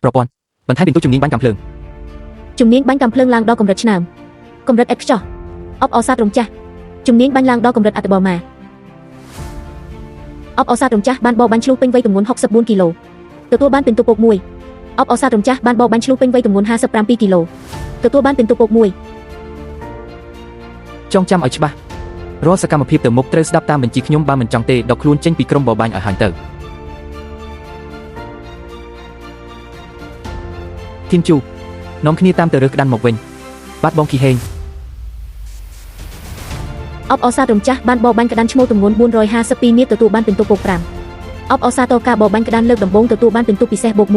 ប្រព័ន្ធបន្ថែមពិន្ទុជំនាញបាញ់កាំភ្លើង ជំនាញបាញ់កាំភ្លើងឡើងដល់កម្រិតឆ្នើមកម្រិតឥតខ្ចោះអបអរសាទរំចាស់ជំនាញបាញ់ឡើងដល់កម្រិតអត្តបមាអបអរសាទរំចាស់បានបរបាញ់ឆ្លុះពេញវ័យទម្ងន់64គីឡូទទួលបានពិន្ទុពុក1អបអរសាទរំចាស់បានបរបាញ់ឆ្លុះពេញវ័យទម្ងន់57គីឡូទទួលបានពិន្ទុពុក1 ចងចាំឲ្យច្បាស់រាល់សកម្មភាពទៅមុខត្រូវស្ដាប់តាមបញ្ជាខ្ញុំបើមិនចង់ទេដកខ្លួនចេញពីក្រុមបរបាញ់ឲ្យហើយទៅធីមជូនាំគ្នាតាមទៅរើសក្តាន់មកវិញបាទបងគីហេង អបអរសាទរំចាស់បានបរបាញ់ក្តាន់ឈ្មោលទម្ងន់452មៀតទទួលបានពិន្ទុពុក5អបអរសាទរការបរបាញ់ក្តាន់លើកដំបូងទទួលបានពិន្ទុពិសេសបូក1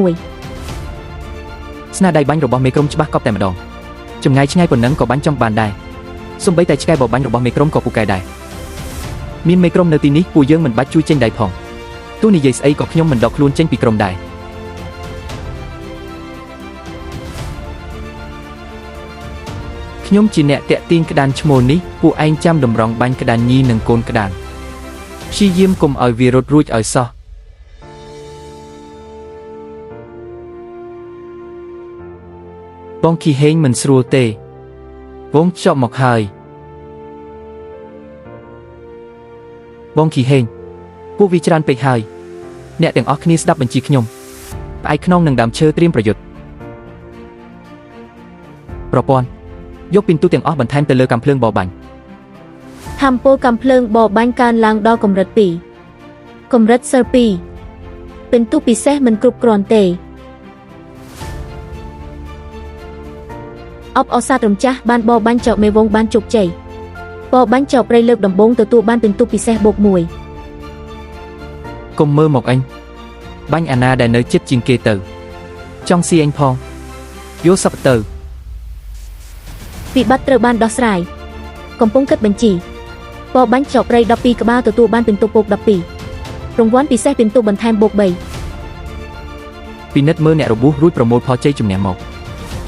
ស្នាដៃបាញ់របស់មេក្រុមច្បាស់កប់តែម្ដងចម្ងាយឆ្ងាយប៉ុណ្ណឹងក៏បាញ់ចំបានដែរសំបីតែឆ្កែបបាញ់របស់មេក្រុមក៏ពូកែដែរមានមេក្រុមនៅទីនេះពួកយើងមិនបាច់ជួយចេញដៃផងទោះនិយាយស្អីក៏ខ្ញុំមិនដកខ្លួនចេញពីក្រុមដែរខ្ញុំជាអ្នកតាក់ទាញក្តានឈ្មោលនេះពួកឯងចាំតម្រង់បាញ់ក្តានញីនិងកូនក្តានព្យាយាមកុំឲ្យវារត់រួចឲ្យសោះបងគីហេងមិនស្រួលទេវងចប់មកហើយបងគីហេងពួកវាច្រើនពេកហើយអ្នកទាំងអស់គ្នាស្ដាប់បញ្ជាខ្ញុំផ្អែកខ្នងនឹងដើមឈើត្រៀមប្រយុទ្ធប្រព័ន្ធយកពិន្ទុទាំងអស់បន្ថែមទៅលើកាំភ្លើងបរបាញ់ ធម្មពលកាំភ្លើងបរបាញ់កើនឡើងដល់កម្រិត2កម្រិតសិល2ពិន្ទុពិសេសមិនគ្រប់គ្រាន់ទេអបអរសាទរំចាស់បានបរបាញ់ចោកមេវងបានជោគជ័យបរបាញ់ចោកព្រៃលើកដំបូងទទួលបានពិន្ទុពិសេសបូក1 កុំមើលមកអញបាញ់អាណាដែលនៅចិត្តជាងគេទៅចង់ស៊ីអញផងយកសពទៅ វិបត្តិត្រូវបានដោះស្រាយកំពុងគិតបញ្ជីបរបាញ់ចោកព្រៃ12ក្បាលទទួលបានពិន្ទុពុក12រង្វាន់ពិសេសពិន្ទុបន្ថែមបូក3 ពិនិត្យមើលអ្នករបួសរួចប្រមូលផលជ័យជំនះមក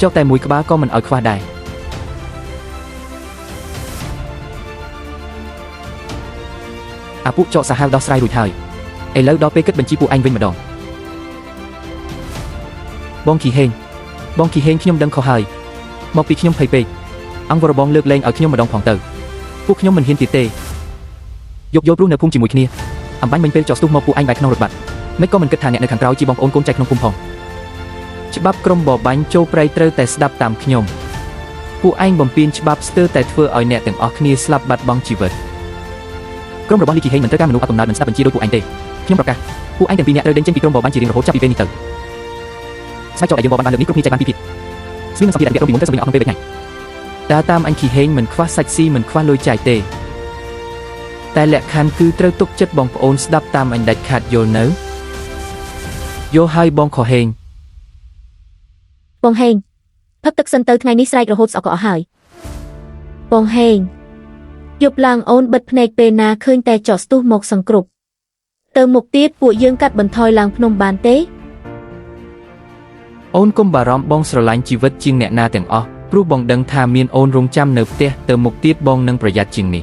ចុះតែមួយក្បាលក៏មិនឲ្យខ្វះដែរអាពួកចកសាហាវដោះស្រាយរួចហើយឥឡូវដល់ពេលគិតបញ្ជីពួកឯងវិញម្ដងបងគីហេងបងគីហេងខ្ញុំដឹងខុសហើយមកពីខ្ញុំភ័យពេកអង្គវរបងលើកលែងឲ្យខ្ញុំម្ដងផងទៅពួកខ្ញុំមិនហ៊ានទៀតទេយកយល់ព្រោះនៅភូមិជាមួយគ្នាអំបញ្ញមិញពេលចកស្ទុះមកពួកឯងបែរខ្នងរត់បាត់មិនក៏មិនគិតថាអ្នកនៅខាងក្រោយជាបងប្អូនកូនចៅក្នុងភូមិផងច្បាប់ក្រុមបបាញ់ចូលព្រៃត្រូវតែស្ដាប់តាមខ្ញុំពួកឯងបំពេញច្បាប់ស្ទើរតែធ្វើឲ្យអ្នកទាំងអស់គ្នាស្លាប់បាត់បង់ជីវិតក្រុមរបស់លីគីហេងមិនត្រូវការមនុស្សអត់កំណើតមិនស្ដាប់បញ្ជាដោយពួកឯងទេខ្ញុំប្រកាសពួកឯងទាំងពីរអ្នកត្រូវដេញចេញពីក្រុមបបាញ់ជារៀងរហូតចាប់ពីពេលនេះទៅស្បែកចោលដែលយើងបបាញ់បានលើកនេះគ្រប់គ្នាចែកបានពីរភាគស្មៀននឹងសម្ភារៈដែលពាក់ក្រុមពីមុនទៅសម្រាប់អស់ក្នុងពេល3ថ្ងៃតើតាមអញគីហេងមិនខ្វះសាច់ស៊ីមិនខ្វះលុយចាយទេតែលក្ខខណ្ឌគឺត្រូវទុកចិត្តបងប្អូនស្ដាប់តាមអញដាច់ខាតយល់នៅយល់ហើយបងខហេង បងហេងផឹកទឹកសិនទៅថ្ងៃនេះស្រែករហូតស្អកក៏អស់ហើយបងហេងយប់ឡើងអូនបិទភ្នែកពេលណាឃើញតែចកស្ទុះមកសង្គ្រប់ទៅមុខទៀតពួកយើងកាត់បន្ថយឡើងភ្នំបានទេ អូនកុំបារម្ភបងស្រឡាញ់ជីវិតជាងអ្នកណាទាំងអស់ព្រោះបងដឹងថាមានអូនរងចាំនៅផ្ទះទៅមុខទៀតបងនឹងប្រយ័ត្នជាងនេះ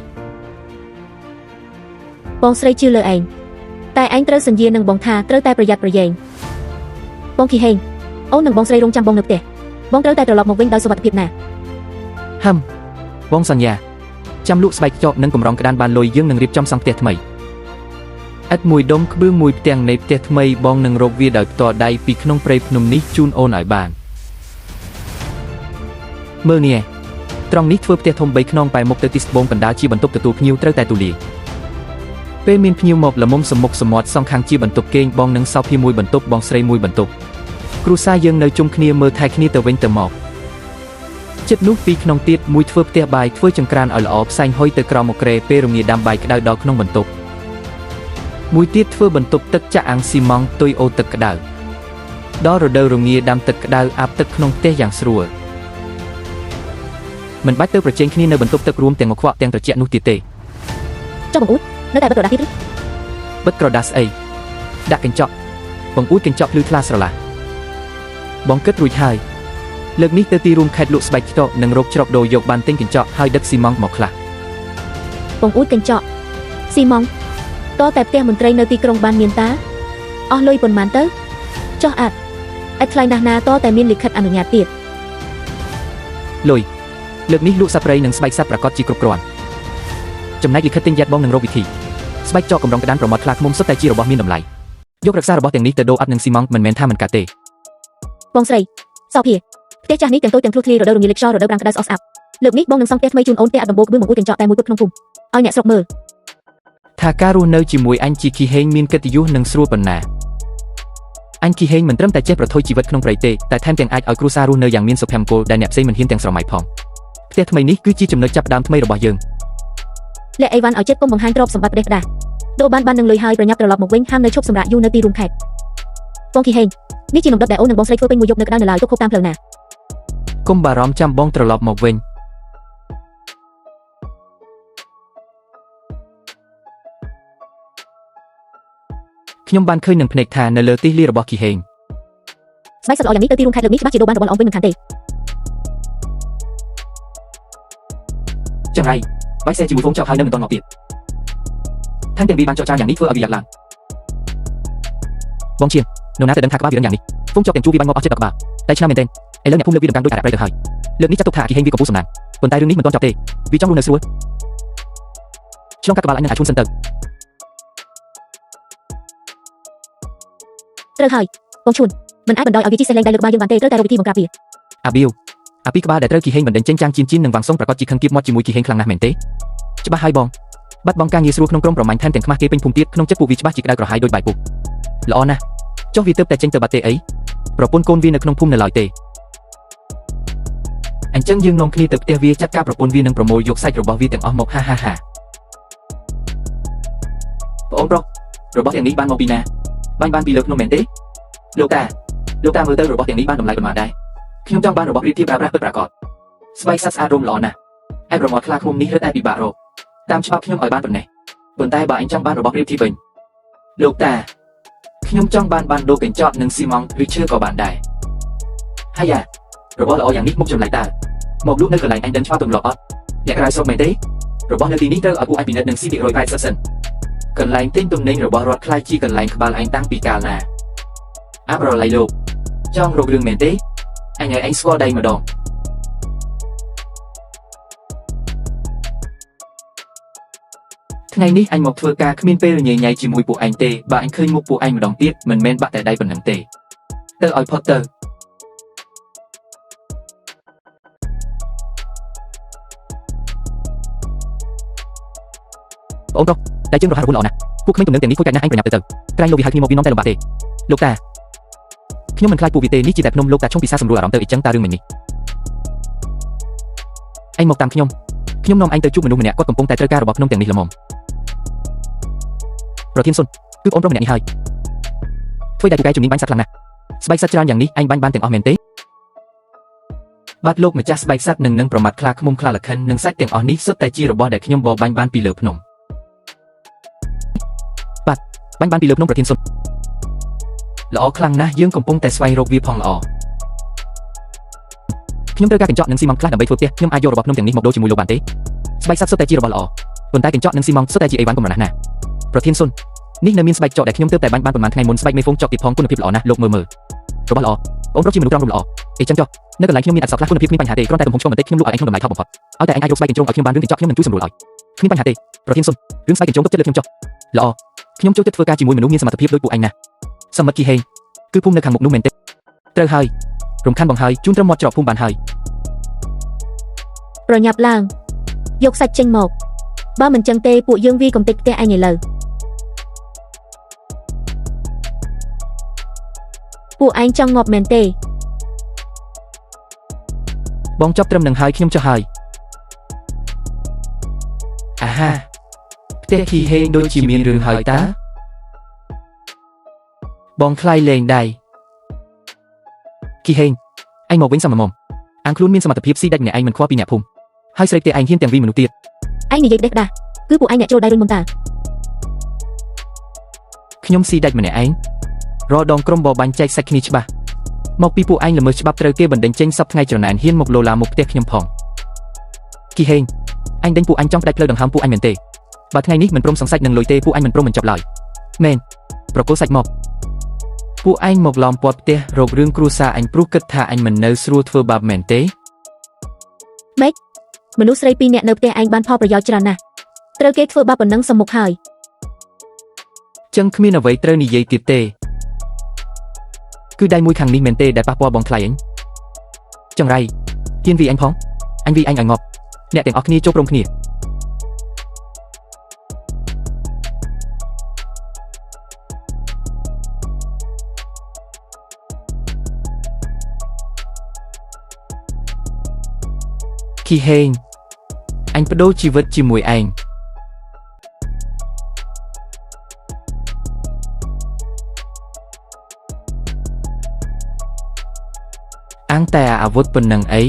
បងស្រីជឿលើឯងតែឯងត្រូវសញ្ញានឹងបងថាត្រូវតែប្រយ័ត្នប្រយែងបងគីហេងអូននិងបងស្រីរងចាំបងនៅផ្ទះបងត្រូវតែត្រឡប់មកវិញដោយសុវត្ថិភាពណា ហឹមបងសន្យាចាំលក់ស្បែកចកនិងកម្រងក្តានបានលុយយើងនឹងរៀបចំសង់ផ្ទះថ្មីឥតមួយដុំក្បឿងមួយផ្ទាំងនៃផ្ទះថ្មីបងនឹងរកវាដោយផ្ទាល់ដៃពីក្នុងព្រៃភ្នំនេះជូនអូនឲ្យបានមើលនេះត្រង់នេះធ្វើផ្ទះធំ3ខ្នងបែរមុខទៅទីស្បូងកណ្ដាលជាបន្ទប់ទទួលភ្ញៀវត្រូវតែទូលាយពេលមានភ្ញៀវមកល្មមសមុកសមាត់សងខាងជាបន្ទប់គេងបងនឹងសោភីមួយបន្ទប់បងស្រីមួយបន្ទប់គ្រួសារយើងនៅជុំគ្នាមើលថែគ្នាទៅវិញទៅមក ចិត្តនោះពីក្នុងទៀតមួយធ្វើផ្ទះបាយធ្វើចង្ក្រានឲ្យល្អផ្សែងហុយទៅក្រោមមកក្រេពេលរងាដាំបាយក្តៅដល់ក្នុងបន្ទប់មួយទៀតធ្វើបន្ទប់ទឹកចាក់អាំងស៊ីម៉ង់ទុយអូទឹកក្តៅដល់រដូវរងាដាំទឹកក្តៅអាបទឹកក្នុងផ្ទះយ៉ាងស្រួលមិនបាច់ទៅប្រជែងគ្នានៅបន្ទប់ទឹករួមទាំងមកខ្វក់ទាំងត្រជាក់នោះទៀតទេ ចុះបងអ៊ូតនៅតែបិទក្រដាសទៀតឬ បិទក្រដាសស្អីដាក់កញ្ចក់បង្អួចកញ្ចក់ភ្លឺថ្លាស្រឡះបងគិតរួចហើយលើកនេះទៅទីរួមខេត្តលក់ស្បែកខ្ទកនិងរកច្រកដូរយកបានទិញកញ្ចក់ហើយដឹកស៊ីម៉ង់មកខ្លះ បងអ៊ូតកញ្ចក់ស៊ីម៉ង់តតែផ្ទះមន្ត្រីនៅទីក្រុងបានមានតាអស់លុយប៉ុន្មានទៅចុះអាត់ ឥតថ្លៃណាស់ណាតតែមានលិខិតអនុញ្ញាតទៀត លុយលើកនេះលក់សត្វព្រៃនិងស្បែកសត្វប្រកាសជាគ្រប់គ្រាន់ចំណែកលិខិតទិញយ៉ាត់បងនឹងរកវិធីស្បែកចកកម្រងក្តានប្រមាត់ខ្លាឃ្មុំសុទ្ធតែជារបស់មានតម្លៃយករក្សារបស់ទាំងនេះទៅដូរអត់នឹងស៊ីម៉ងមិនមែនថាមិនកាត់ទេ បងស្រីសោភាផ្ទះចាស់នេះទាំងតូចទាំងធ្លុះធ្លាយរដូវរងាលិចខ្យល់រដូវប្រាំងក្តៅស្អុះស្អាប់លើកនេះបងនឹងសង់ផ្ទះថ្មីជូនអូនផ្ទះអត់ដំបូលក្បឿងបង្អួចកញ្ចក់តែមួយគត់ក្នុងភូមិឲ្យអ្នកស្រុកមើល ថាការរស់នៅជាមួយអញជាគីហេងមានកិត្តិយសនិងស្រួលប៉ុណ្ណាអញគីហេងមិនត្រឹមតែចេះប្រថុយជីវិតក្នុងព្រៃទេតែថែមទាំងអាចឲ្យគ្រួសាររស់នៅយ៉ាងមានសុភមង្គលដែលអ្នកផ្សេងមិនហ៊ានទាំងស្រមៃផងផ្ទះថ្មីនេះគឺជាចំណុចចាប់ផ្ដើមថ្មីរបស់យើង លាក់អីវ៉ាន់ឲ្យចិត្តកុំបង្ហាញទ្រព្យសម្បត្តិផ្ដេសផ្ដាសដូរបានបាននឹងលុយហើយប្រញាប់ត្រឡប់មកវិញហាមនៅឈប់សម្រាកយូរនៅទីរួមខេត្តបងគីហេងនេះជានំដុតដែលអូននិងបងស្រីធ្វើពេញមួយយប់នៅក្តៅនៅឡើយទុកហូបតាមផ្លូវណា កុំបារម្ភចាំបងត្រឡប់មកវិញខ្ញុំបានឃើញនឹងភ្នែកថានៅលើទីលារបស់គីហេង ស្បែកសត្វល្អយ៉ាងនេះទៅទីរួមខេត្តលើកនេះច្បាស់ជាដូរបានរបស់ល្អវិញមិនខានទេ ចឹងហើយបាយសេជាមួយហ្វូងចောက်ហើយនៅមិនទាន់មកទៀតថែមទាំងវាបានចောက်ចានយ៉ាងនេះធ្វើឲ្យវាយ៉ាប់ឡើងបងជានរណាទៅដឹងថាក្បាលវារឹងយ៉ាងនេះហ្វូងចောက်ទាំងជួវាបាញ់មកអស់ចិត្តដល់ក្បាលតែឆ្នាំមែនទែនឥឡូវអ្នកភូមិលើកវាដំកាំងដូចអារ៉ាប់ព្រៃទៅហើយលើកនេះចាត់ទុកថាអាគីហេងវាកំពុះសំណាងប៉ុន្តែរឿងនេះមិនទាន់ចប់ទេវាចង់រស់នៅស្រួលឆ្លងកាត់ក្បាលអញនឹងអាឈួនសិនទៅ ត្រូវហើយបងឈួនមិនអាចបណ្ដោយឲ្យវាជិះសេះលែងដៃលើក្បាលយើងបានទេត្រូវតែរកវិធីបង្ក្រាបវា អាប៊ីវអាពីក្បាលដែលត្រូវគីហេងបណ្ដេញចេញចាងជៀនជៀននិងវាងសុងប្រកាសជាខឹងគៀបមាត់ជាមួយគីហេងខ្លាំងណាស់មែនទេច្បាស់ហើយបងបាត់បង់ការងារស្រួលក្នុងក្រុមប្រមាញ់ថែមទាំងខ្មាស់គេពេញភូមិទៀតក្នុងចិត្តពួកវាច្បាស់ជាក្តៅក្រហាយដូចបាយពុះល្អណាស់ចុះវាទើបតែចេញទៅបាត់ទេអីប្រពន្ធកូនវានៅក្នុងភូមិនៅឡើយទេអញ្ចឹងយើងនាំគ្នាទៅផ្ទះវាចាត់ការប្រពន្ធវានិងប្រមូលយកសាច់របស់វាទាំងអស់មកហាហាហាប្អូនប្រុសរបស់ទាំងនេះបានមកពីណាបាញ់បានពីលើភ្នំមែនទេលោកតាលោកតាមើលទៅរបស់ទាំងនេះបានតម្លៃប៉ុន្មានដែរខ្ញុំចង់បានរបស់ប្រៀបធៀបប្រើប្រាស់ពិតប្រាកដស្បែកសត្វស្អាតរោមល្អណាស់ឯប្រមាត់ខ្លាឃ្មុំនេះរឹតតែពិបាករកតាមច្បាប់ខ្ញុំឲ្យបានប៉ុណ្ណេះប៉ុន្តែបើអញចង់បានរបស់ប្រៀបធៀបវិញលោកតាខ្ញុំចង់បានបានដូរកញ្ចក់និងស៊ីម៉ងឬឈើក៏បានដែរហើយយ៉ារបស់ល្អយ៉ាងនេះមុខចម្លែកតើមកលក់នៅកន្លែងអញដឹងច្បាប់ទម្លាប់អត់អ្នកក្រៅស្រុកមែនទេរបស់នៅទីនេះត្រូវឲ្យពួកអញពិនិត្យនិងស៊ី180សិនកន្លែងទិញទំនិញរបស់រដ្ឋខ្លាយជាកន្លែងក្បាលអញតាំងពីកាលណាអាប់រលៃលោកចង់រករឿងមែនទេអញឲ្យឯងស្គាល់ដៃម្ដងថ្ងៃនេះអញមកធ្វើការគ្មានពេលញ៉ៃញ៉ៃជាមួយពួកឯងទេបើអញឃើញមុខពួកឯងម្ដងទៀតមិនមែនបាក់តែដៃប៉ុណ្ណឹងទេទៅឲ្យផុតទៅបងប្រុសតែជើងរហ័សរហួនល្អណាស់ពួកក្មេងទំនើងទាំងនេះខូចកាច់ណាស់ឯងប្រញាប់ទៅទៅក្រែងលោកវាហៅគ្នាមកវានាំតែលំបាកទេលោកតាខ្ញុំមិនខ្លាចពួកវាទេនេះជាតែភ្នំលោកតាឆុងពិសាសម្រួលអារម្មណ៍ទៅអីចឹងតារឿងមិញនេះឯងមកតាមខ្ញុំខ្ញុំនាំឯងទៅជួបមនុស្សម្នាក់គាត់កំពុងតែត្រូវការរបស់ភ្នំទាំងនេះល្មមប្រធានសុនគឺបងប្រុសម្នាក់នេះហើយធ្វើតែពូកែជំនាញបាញ់សត្វខ្លាំងណាស់ស្បែកសត្វច្រើនយ៉ាងនេះឯងបាញ់បានទាំងអស់មែនទេបាទលោកម្ចាស់ស្បែកសត្វនឹងប្រមាត់ខ្លាឃ្មុំខ្លាលខិននិងសាច់ទាំងអស់នេះសុទ្ធតែជារបស់ដែលខ្ញុំបរបាញ់បានពីលើភ្នំបាទបាញ់បានពីលើភ្នំប្រធានសុនល្អខ្លាំងណាស់យើងកំពុងតែស្វែងរកវាផងល្អខ្ញុំត្រូវការកញ្ចក់និងស៊ីម៉ងខ្លះដើម្បីធ្វើផ្ទះខ្ញុំអាចយករបស់ភ្នំទាំងនេះមកដូរជាមួយលោកបានទេស្បែកសត្វសុទ្ធតែជារបស់ល្អប៉ុន្តែកញ្ចក់និងស៊ីម៉ងសុទ្ធតែជាអីវ៉ាន់កម្រណាស់ណាប្រធានសុននេះនៅមានស្បែកចកដែលខ្ញុំទើបតែបាញ់បានប្រហែលថ្ងៃមុនស្បែកមេហ្វុងចកទៀតផងគុណភាពល្អណាស់លោកមើលមើលរបស់ល្អអូនប្រុសជាមនុស្សត្រង់រំល្អអីចឹងចុះនៅកន្លែងខ្ញុំមានអក្សរខ្លះគុណភាពគ្មានបញ្ហាទេគ្រាន់តែទំហំឆ្កងបន្តិចខ្ញុំលក់ឲ្យឯងក្នុងតម្លៃថោកបំផុតឲ្យតែឯងអាចរកស្បែកកញ្ជ្រោងឲ្យខ្ញុំបានរឿងកញ្ចក់ខ្ញុំនឹងជួយសម្រួលឲ្យគ្មានបញ្ហាទេប្រធានសុនរឿងស្បែកកញ្ជ្រោងទុកចិត្តលើខ្ញុំចុះល្អខ្ញុំចូលចិត្តធ្វើការជាមួយមនុស្សមានសមត្ថភាពដូចពួកឯងណាស់សមិទ្ធគីហេងគឺភូមិនៅខាងមុខនោះមែនទេត្រូវហើយរំខានបងហើយជូនត្រឹមមាត់ច្រកភូមិបានហើយ ប្រញាប់ឡើងយកសាច់ចេញមកបើមិនចឹងទេពួកយើងវាកំទេចផ្ទះឯងឥឡូវពួកឯងចង់ងាប់មែនទេ បងចប់ត្រឹមនឹងហើយខ្ញុំចុះហើយអាហាផ្ទះគីហេងដូចជាមានរឿងហើយតាបងខ្លាយលេងដៃគីហេងឯងមកវិញសមមុំអាងខ្លួនមានសមត្ថភាពស៊ីដាច់ម្នាក់ឯងមិនខ្វល់ពីអ្នកភូមិហើយស្រីផ្ទះឯងហ៊ានទាំងវីមនុស្សទៀត ឯងនិយាយផ្ដេសផ្ដាសគឺពួកឯងអ្នកជ្រុលដៃរុញមុនតើ ខ្ញុំស៊ីដាច់ម្នាក់ឯងរដងក្រុមបបាញ់ចែកសាច់គ្នាច្បាស់មកពីពួកឯងល្មើសច្បាប់ត្រូវគេបណ្ដេញចេញសពថ្ងៃច្រណែនហ៊ានមកលោឡាមុខផ្ទះខ្ញុំផងគីហេងអញដេញពួកអញចង់ផ្ដាច់ផ្លូវដង្ហើមពួកអញមែនទេបើថ្ងៃនេះមិនព្រមសង្សាច់នឹងលុយទេពួកអញមិនព្រមបញ្ចប់ឡើយមែនប្រគល់សាច់មក ពួកឯងមកឡោមព័ទ្ធផ្ទះរករឿងគ្រួសារអញព្រោះគិតថាអញមិននៅស្រួលធ្វើបាបមែនទេ មនុស្សស្រីពីរនាក់នៅផ្ទះឯងបានផលប្រយោជន៍ច្រើនណាស់ត្រូវគេធ្វើបាបប៉ុណ្ណឹងសមមុខហើយ ចឹងគ្មានអ្វីត្រូវនិយាយទៀតទេគឺដៃមួយខាងនេះមែនទេដែលប៉ះពាល់បងថ្លៃអញចង្រៃហ៊ានវីអញផងអញវីអញឲ្យងាប់អ្នកទាំងអស់គ្នាចូលព្រមគ្នាគីហេងអញបដូរជីវិតជាមួយឯងអាំងតែអាវុធប៉ុណ្ណឹងអី